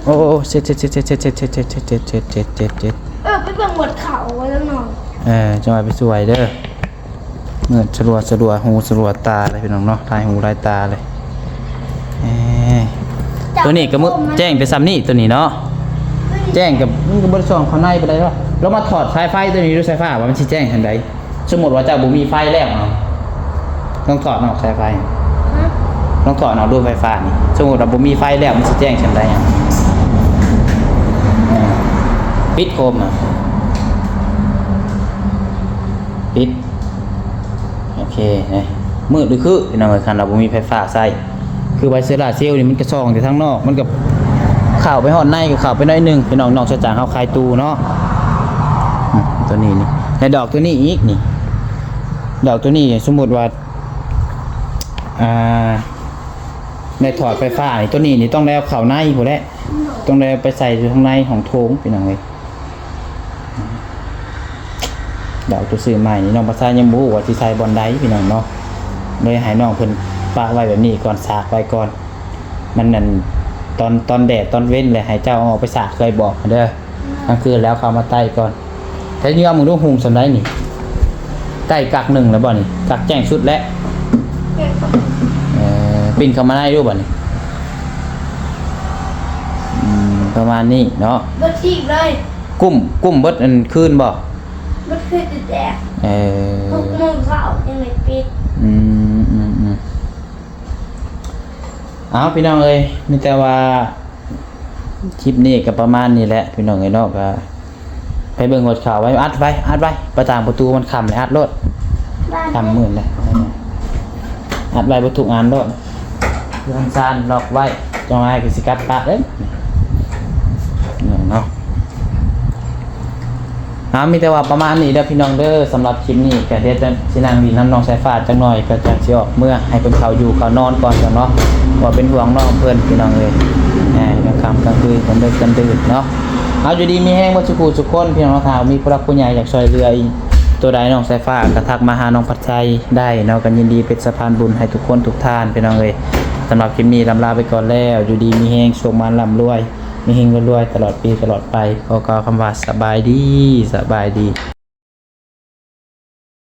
ໂອ້ ເຊັດ ເຊັດ ເຈັດ ເຈັດ ເຈັດ ເຈັດ ເຈັດ ເຈັດ ເຈັດ ເຈັດ ເອີ ໄປເບິ່ງໝົດເຂົາວ່າຈັ່ງໜ້ອຍ ເອີ ຈັ່ງວ່າໄປຊ່ວຍເດີ ມືດສະຫຼວ ສະຫຼວ ຫູສະຫຼວຕາເລີຍພີ່ນ້ອງເນາະ ຫຼາຍຫູຫຼາຍຕາເລີຍ ເອີ ຕົວນີ້ກໍມື້ແຈ້ງແຕ່ຊ່ຳນີ້ ຕົວນີ້ເນາະ ແຈ້ງກໍ ມັນກໍບໍ່ໄດ້ສ່ອງເຂົ້າໃນປານໃດເນາະ ລອງມາຖອດສາຍໄຟຕົວນີ້ດູ ສາຍຟ້າວ່າມັນຊິແຈ້ງສ່ຳໃດ. ສົມມຸດວ່າເຈົ້າບໍ່ມີໄຟແລ້ວເນາະ ລອງຖອດອອກສາຍໄຟ ຮະ? ລອງຖອດອອກດູໄຟຟ້ານີ້ ສົມມຸດວ່າບໍ່ມີໄຟແລ້ວ ມັນຊິແຈ້ງສ່ຳໃດ ເອີ ປິດໂຄມນະ ປິດ ໂອເຄ ມືດຄື ພີ່ນ້ອງເອີຍ ຄັນວ່າບໍ່ມີໄຟຟ້າໃຊ້ ຄືໄຟໂຊລາເຊວນີ້ມັນກະສ່ອງແຕ່ທາງນອກ ມັນກະເຂົ້າໄປຮອດໃນ ກະເຂົ້າໄປໜ້ອຍໜຶ່ງ ພີ່ນ້ອງ ນອກຈາກເຮົາຄາຍຕູ້ເນາະ ອືມ ຕົວນີ້ນີ້ ແລະດອກຕົວນີ້ອີກນີ້ ດອກຕົວນີ້ ສົມມຸດວ່າ ອ່າ ໄດ້ຖອດໄຟຟ້ານີ້ ຕົວນີ້ນີ້ຕ້ອງໄດ້ເອົາເຂົ້າໃນພຸ້ນແຫຼະ ຕ້ອງໄດ້ເອົາໄປໃສ່ຢູ່ທາງໃນຫ້ອງໂຖງ ພີ່ນ້ອງເອີຍ. ດອກຕົວຊື້ໃໝ່ນີ້ ນ້ອງປະຊາຍັງບໍ່ຮູ້ວ່າຊິໃສ່ບ່ອນໃດ ພີ່ນ້ອງເນາະ ເລີຍໃຫ້ນ້ອງເພິ່ນປະໄວ້ແບບນີ້ກ່ອນ ສາກໄວ້ກ່ອນ ມັນນັ້ນ ຕອນ ຕອນແດດຕອນເວັນແຫຼະ ໃຫ້ເຈົ້າເອົາອອກໄປສາກ ເຄີຍບອກເດີ ກາງຄືນແລ້ວເຂົ້າມາໄຕ້ກ່ອນ ແຕ່ເຍືອມຶງດູ ຮຸ່ງສ່ຳໃດນີ້ ໃກ້ກັກໜຶ່ງແລ້ວບໍ່ນີ້ ກັກແຈ້ງສຸດແລ້ວ ເອີ ປິ່ນເຂົ້າມາໃນດູບັດນີ້ ອືມ ປະມານນີ້ເນາະ ເບິດທີບເລີຍ ກຸ້ມ ກຸ້ມເບິດອັນຄືນບໍ່? ເບິດຄືນແຕ່ ເອີ ຫົກໂມງເຊົ້າຍັງໄດ້ປິດ ອືມ ອືມ ອືມ ເອົາ ພີ່ນ້ອງເອີຍ ມີແຕ່ວ່າ ຄລິບນີ້ກໍປະມານນີ້ແຫຼະ ພີ່ນ້ອງເອີຍເນາະ ກໍໄປເບິ່ງຮອດຂ່າວໄວ້ ອັດໄວ້ ອັດໄວ້ ປະຕາງປະຕູມັນຄ່ຳ ອັດໂລດ ຄ່ຳມື້ແຫຼະ ອັດໄວ້ເບິດທຸກອັນໂລດ ເຮືອນຊານລັອກໄວ້ ຈັ່ງໃດກໍຊິກັບປະເດ້ ເນາະ. ອ່າ ມີແຕ່ວ່າປະມານນີ້ເດີພີ່ນ້ອງເດີ ສຳລັບຄລິບນີ້ກໍດຽວຈະຊິນັ່ງຫຼິ້ນນຳນ້ອງສາຍຟ້າຈັກໜ່ອຍ ກໍຈັ່ງຊິອອກເມືອໃຫ້ເພິ່ນເຂົ້າຢູ່ເຂົ້ານອນກ່ອນເນາະ ເພາະເປັນຫ່ວງນ້ອງເພິ່ນພີ່ນ້ອງເອີຍ ແໜ່ ກາງຄ່ຳກາງຄືນ ກາງເດິກກາງດື່ນເນາະ. ເອົາ ຢູ່ດີມີແຮງເບິດສູ່ຜູ້ສູ່ຄົນພີ່ນ້ອງເນາະ ຖ້າມີຜູ້ຫຼັກຜູ້ໃຫຍ່ຢາກຊ່ວຍເຫຼືອອີກຕົວໃດ ນ້ອງສາຍຟ້າກໍທັກມາຫານ້ອງພັດໄຊໄດ້ເນາະ ກໍຍິນດີເປັນສະພານບຸນໃຫ້ທຸກຄົນທຸກທ່ານພີ່ນ້ອງເອີຍ. ສຳລັບຄລິບນີ້ລຳລາໄປກ່ອນແລ້ວ ຢູ່ດີມີແຮງ ໂຊກໝານລ່ຳລວຍ ມີເຮງລວຍໆ ຕະຫຼອດປີຕະຫຼອດໄປ ຂໍກ່າວຄຳວ່າສະບາຍດີ ສະບາຍດີ.